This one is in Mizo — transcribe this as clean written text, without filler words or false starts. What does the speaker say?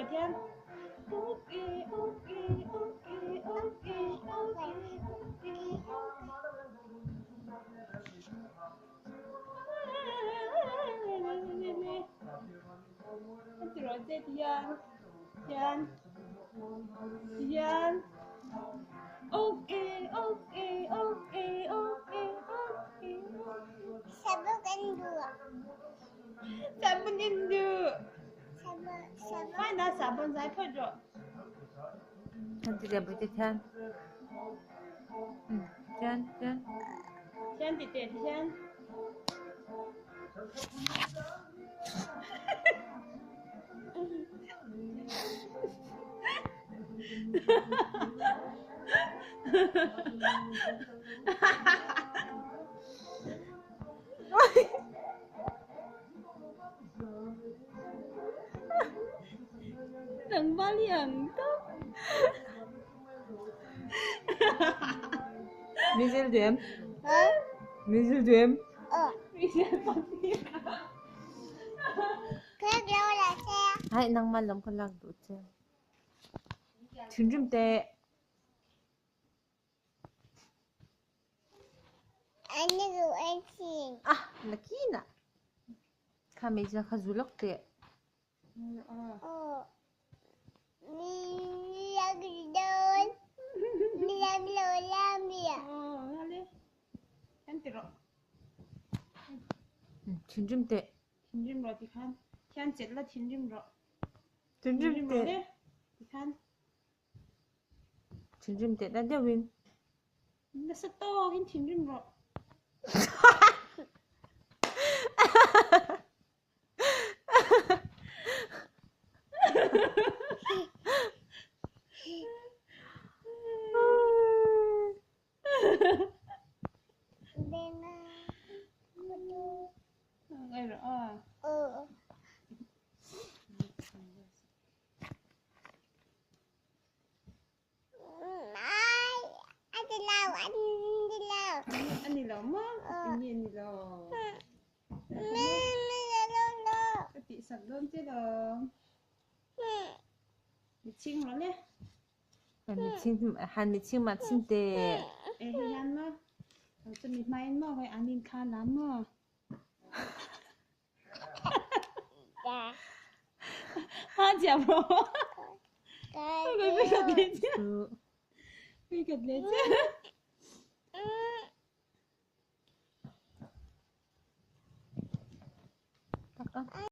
rawh tiang. Okay okay okay okay okay okay. Ti rawh che tiang tiang tiang. Okay okay okay okay okay. Sabon kan duh. Sabon in duh. Sabon sabon. Mai na sabon zai phawt rawh. Han ti leh bawih te thian. Thian thian. Thian ti teh thian. Tlangval hi ang tawp. Mizil duem. Mizil duem. Mizil pahnih. Hai nangmah lam ka lak duh che. Thinrim teh. Ah, nakina. Kha meizial kha zu lawk teh. Thinrim teh. Thinrim rawh tikhan. Thian chelh la thinrim rawh. Thinrim teh. Tikhan. Thinrim teh na deuhin. Nasa tawkin thinrim rawh. Ngai rawh a. A ni lo maw? Eng nge a ni lo? Ka tihsak dawn che lo. Mi chhing rawh le. Han mi chhing han mi chhing mah chhin teh. E hei hian maw? Lo chu mi hmain maw hei an in kha lam maw? Ha chiam rawh. Ka kat leh chiah. Ka kat leh chiah. Tak a.